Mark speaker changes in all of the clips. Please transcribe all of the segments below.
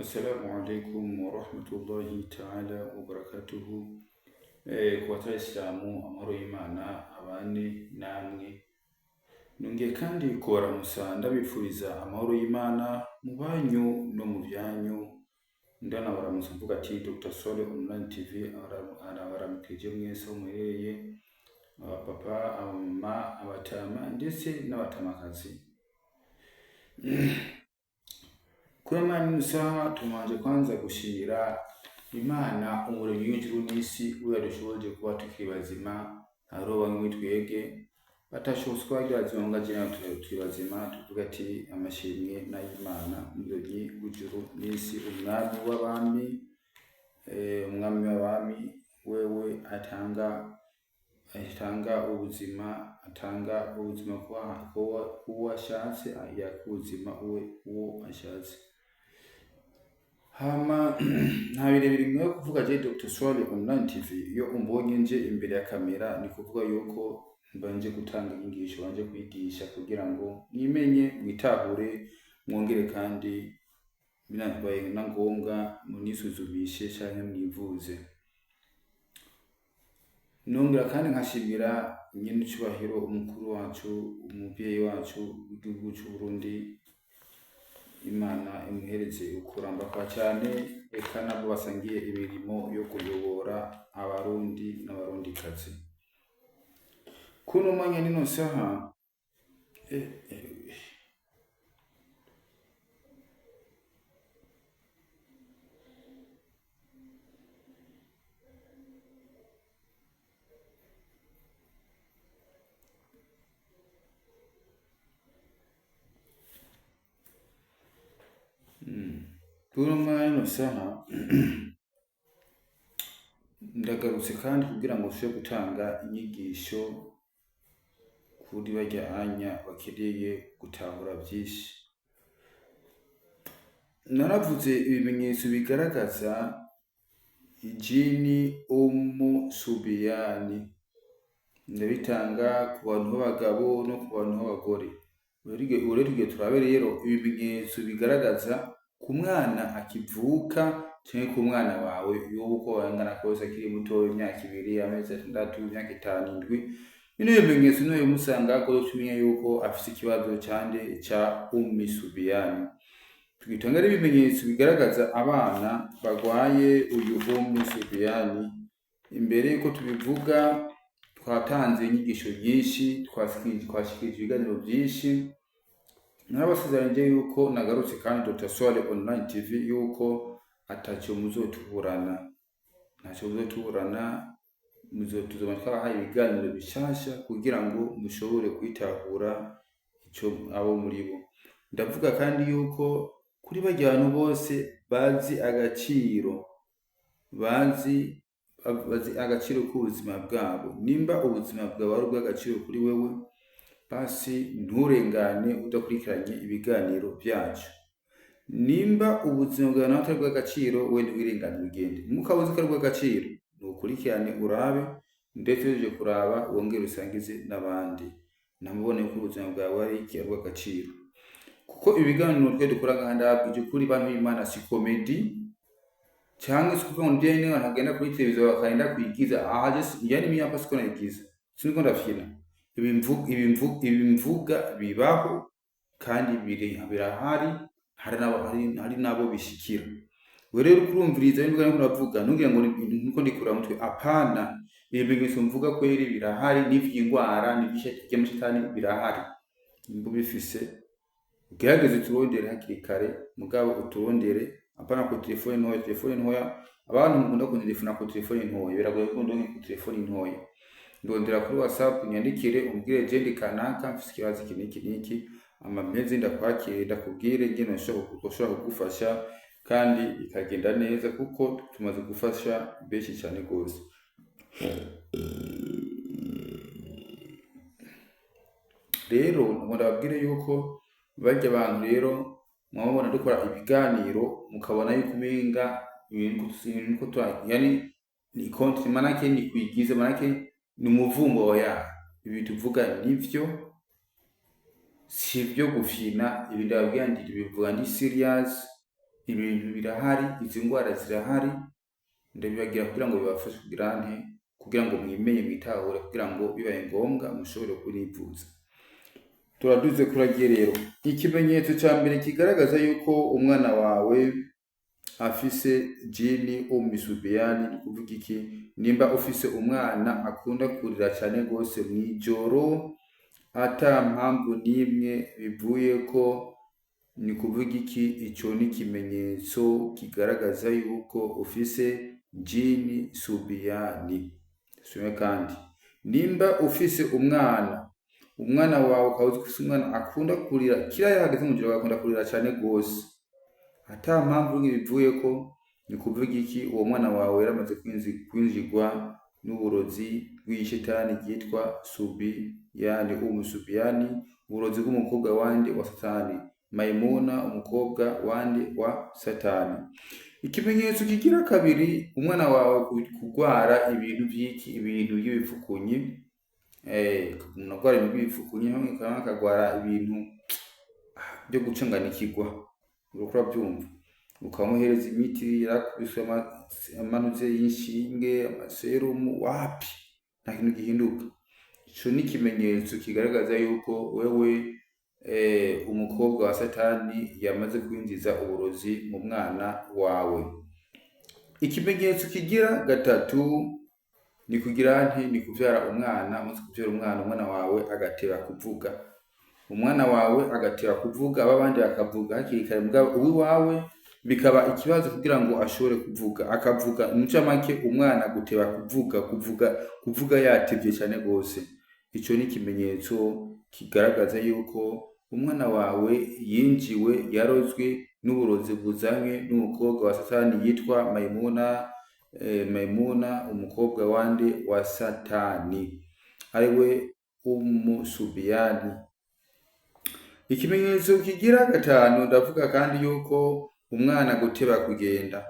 Speaker 1: Assalamu alaikum warahmatullahi taala wabarakatuhu. Ku batayisilamu, amahoro y'Imana abane namwe. Nongeye kandi kubaramutsa, ndabipfuriza amahoro y'Imana mu banyu no mu byanyu. Ndanabaramutsa mvuga ati Dr Sole Online TV arabaramukije mwese aho muherereye, abapapa, abamama, abatama ndetse n'abatamakazi. Kuri mani saha tumanje kwanza gushimira Imana, umuremyi w'ijuru n'isi, we yadushoboje kuba tukiri bazima. Hariho bamwe muri twebwe batashobotse kuba bakiri bazima, muga jewe turi bazima. Tuvuga ati amashimwe n'ay'Imana, umuremyi w'ijuru n'isi, umwami w'abami, umwami w'abami, wewe atanga ubuzima kuwo ashatse, yaka ubuzima uwo ashatse. Hama nta birebire nkwiye kuvuga. Je Dr Swale Online TV, iyo umbonye nje imbere ya kamera, ni kuvuga yuko mbanje gutanga inyigisho, banje kwigisha kugira ngo mwimenye, mwitahure, mwongere kandi binabaye na ngombwa munisuzumishe canke mwivuze. Nongera kandi nkashimira nyene icubahiro umukuru wacu, umuvyeyi wacu w'igihugu c'u Burundi. Imana imuhereze ukuramba kwa cane, eka nabo basangiye imirimo yo kuyobora Abarundi n'Abarundikazi. Kuno mwanya, nino saha, kuno mwanya, nino saha ndagarutse kandi kugira ngo nshobore gutanga inyigisho kuri barya anya bakeneye gutahura vyinshi. Naravuze ibimenyetso bigaragaza ijini Umu Subiyani, ndabitanga ku bantu b'abagabo no ku bantu b'abagore. Ubu rero tugiye turabe rero ibimenyetso bigaragaza ku mwana akivuka canke ku mwana wawe yoba uko angana kose akiri muto, imyaka 2, amezi 6, imyaka 5, 7. Bino bimenyetso niyo bimusangako, uca yuko afise ikibazo cande ca Ummi Subiyani. Tugitanga rero ibimenyetso bigaragaza abana bagwaye uyu Ummi Subiyani. Imbere yuko tubivuga, twatanze inyigisho nyinshi, twashikirije ibiganiro vyinshi. Narabasezeranyije yuko nagarutse kandi Dr Swale Online TV, yuko ataco muzotuburana, ntaco muzotuburana. Tuzoba twabahaye ibiganiro bishasha kugira ngo mushobore kwitahura ico abo muri bo. Ndavuga kandi yuko kuri barya bantu bose bazi agaciro, bazi agaciro k'ubuzima bwabo. Nimba ubuzima bwawe ari ubw'agaciro kuri wewe, basi nturengane udakurikiranye ibiganiro vyacu. Nimba ubuzima bwawe nawe atari ubw'agaciro, we ntiwirengane ugende. Muka uzi ko ari ubw'agaciro, nukurikirane urabe, ndetse uhejeje kuraba wongere usangize n'abandi, namubone ko ubuzima bwawe ari iki, ari ubw'agaciro. Kuko ibiganiro twe dukora ngaha, ndababwije ukuri, bantu b'Imana, si comédie canke si ukuvuga ngo nivyo nyene abantu bagenda kuri televiziyo bakagenda kwigiza. Aha je yani mimi hapa siko naigiza, siniko ndafyina. Ibi mvuga bibaho kandi birahari, hari nabo bishikira. We rero uriko urumviriza nimba ariko uravuga, ntugire ngo niko ndikura mutwe. Apana, ibimenyetso mvuga kweri birahari, n'ivy'ingwara n'ivy'amashetani birahari. Nimba ubifise, ugerageze uturondere hakiri kare, mugabo uturondere apana ku telefone ntoya. Telefone ntoya, abantu mukunda kuntelefona ku telefone ntoya, biragoye ko ndonke ku telefone ntoya. Ndondera kuri WhatsApp, unyandikire, umbwire: je ndi kanaka, mfise ikibazo iki n'iki n'iki. Ama mpeze ndakwakire, ndakubwire ingene ushobora kugufasha kandi bikagenda neza, kuko tumaze gufasha benshi cane gose. Rero ngo ndababwire yuko barya abantu rero mwababona dukora ibiganiro, mukabona yuko umenga ibintu yani ni contre, manake ni kuigiza, manake ni umuvumbo wa ibi tuvuga. Nivyo, si ibyo gufyina. Ibi ndababwira, ndi bivuga ndi serious. Ibintu birahari, izi ndwara zirahari, ndabibagira kugira ngo bibafashe kugira nte, kugira ngo mwimenye, mwitahure, kugira ngo bibaye ngombwa mushobore kurivuza. Turaduze kuragiye rero. Ikimenyetso ca mbere kigaragaza yuko umwana wawe afise jini Ummi Subiyani, ni kuvuga iki? Nimba ufise umwana akunda kurira cane gose mw'ijoro ata mpamvu n'imwe bivuyeko, ni kuvuga iki? Ico ni ikimenyetso kigaragaza yuko ufise jini Subiyani. Subire kandi, nimba ufise umwana wawe ukaba uzi ko ufise umwana akunda kurira, kila hageze mw'ijoro agakunda kurira cane gose ata mpamvu n'imwe bivuyeko, ni kuvuga iki? Uwo mwana wawe yaramaze kwinjirwa n'uburozi bw'ishetani ryitwa Subiyani, Ummu Subiyani, uburozi bw'umukobwa wande wa Satani, Maimuna, umukobwa wande wa Satani. Ikimenyetso kigira kabiri, umwana wawe kugwara ibintu vy'iki? Ibintu vy'ibipfukunyi. Umuntu agwara ibintu vy'ibipfukunyi, hamwe akagwara ibintu vyo gucanganikirwa, uriko uravyumva, ukamuhereza imiti, yarakubiswe amanuze y'inshinge, amaserumu, wapi, nta kintu gihinduka. Ico ni ikimenyetso kigaragaza yuko wewe umukobwa wa Satani yamaze kwinjiza uburozi mu mwana wawe. Ikimenyetso kigira gatatu ni kugira nti ni kuvyara umwana, umaze kuvyara umwana, umwana wawe agateba kuvuga. Umwana wawe agateba kuvuga, abandi bakavuga hakiri kare, mugabo uwiwawe bikaba ikibazo kugira ngo ashobore kuvuga, akavuga mu ncamake umwana guteba kuvuga, kuvuga, kuvuga yatevye cane gose. Ico ni ikimenyetso kigaragaza yuko umwana wawe yinjiwe, yarozwe n'uburozi buzanywe n'umukobwa wa Satani yitwa Maimuna, Maimuna umukobwa wande wa Satani, ariwe Ummu Subiyani. Ikimenyetso kigira gatanu, ndavuga kandi yuko umwana guteba kugenda.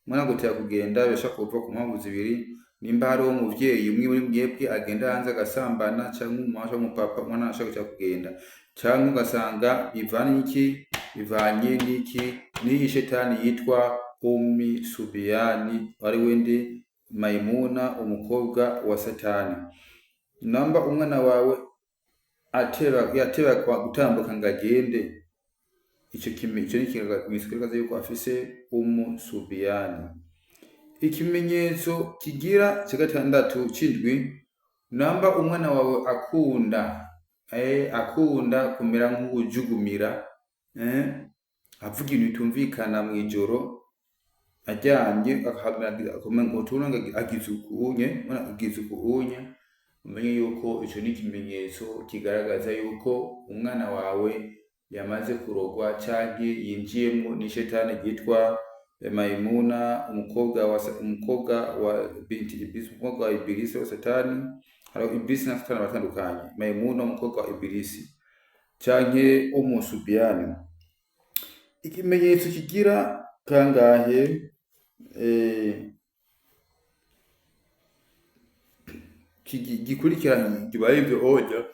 Speaker 1: Umwana guteba kugenda birashobora kuva ku mpamvu zibiri. Nimba hariho umuvyeyi umwe muri mwebwe agenda hanze agasambana, canke umumama canke umupapa, umwana arashobora guteba kugenda, canke ugasanga bivanye n'iki? Bivanye n'iki? N'iyi shetani yitwa Ummi Subiyani, ariwe nde? Maimuna, umukobwa wa Satani. Namba umwana wawe yateba gutambuka ngo agende, ico ni ikimenyetso kigaragaza yuko afise Ummu Subiyani. Ikimenyetso kigira ca gatandatu c'indwi, namba umwana wawe akunda kumera nk'uwujugumira, avuga ibintu bitumvikana mw'ijoro aryamye, agize ukunye, agize ukunye, umenye yuko ico ni ikimenyetso kigaragaza yuko umwana wawe yamaze kurogwa canke yinjiyemwo n'ishetani ryitwa Maimuna, umukobwa wa binti Ibilisi, umukobwa wa Ibilisi wa Satani. Hariho Ibilisi na Satani batandukanye. Maimuna umukobwa wa Ibilisi canke Ummu Subiyani. Ikimenyetso kigira kangahe gikurikiranye kibaye ivyo onya,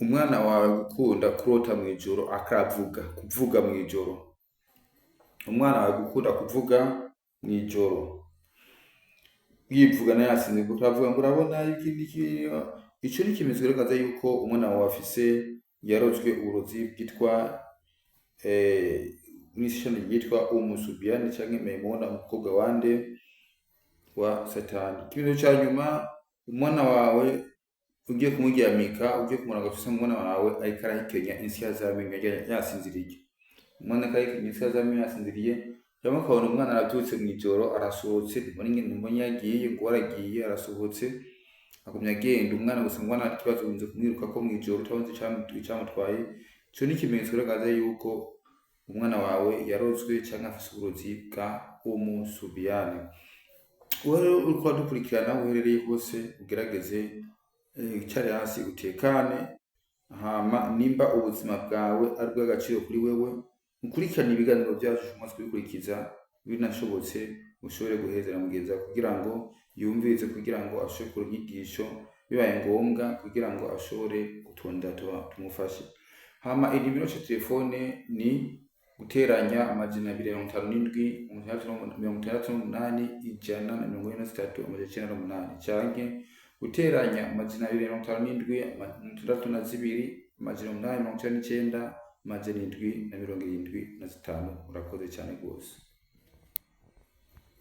Speaker 1: umwana wawe gukunda kurota mw'ijoro akavuga, kuvuga mw'ijoro. Umwana wawe gukunda kuvuga mw'ijoro, yivuga naye yasinze, utavuga ngo urabona iki n'iki. Ico ni ikimenyetso kigaragaza yuko umwana wawe afise, yarozwe uburozi bwitwa n'ishami ryitwa Ummu Subiyani canke Maimuna, umukobwa wande wa Satani. Ikimenyetso ca nyuma, umwana wawe ugiye kumuryamika, ugiye kumuraga, ufise umwana wawe ariko arahekenya insya z'amenyo yasinziriye. Umwana ariko arahekenya insya z'amenyo yasinziriye, cyangwa ukabona umwana aravyutse mw'ijoro arasohotse, ntibonye yagiye, ngo waragiye, arasohotse agumya agenda, umwana gusa ngo nta kibazo, urinze kumwirukako mw'ijoro utazi icamutwaye. Ico ni ikimenyetso kigaragaza yuko umwana wawe yarozwe canke afise uburozi bwa Ummu Subiyani. Wewe rero uriko uradukurikirana aho uherereye hose, ugerageze wicare hasi utekane, hama nimba ubuzima bwawe ari ubw'agaciro kuri wewe, ukurikirane ibiganiro vyacu umaze kubikurikiza, binashobotse ushobore guheza na mugenzi wawe kugira ngo yumvirize, kugira ngo ashobore kuronka inyigisho. bibaye ngombwa kugira ngo ashobore kutondera tumufashe. Hama inimero ya telefone ni guteranya 257 68 143 908, canke guteranya 257 62 899 775. Murakoze cyane rwose.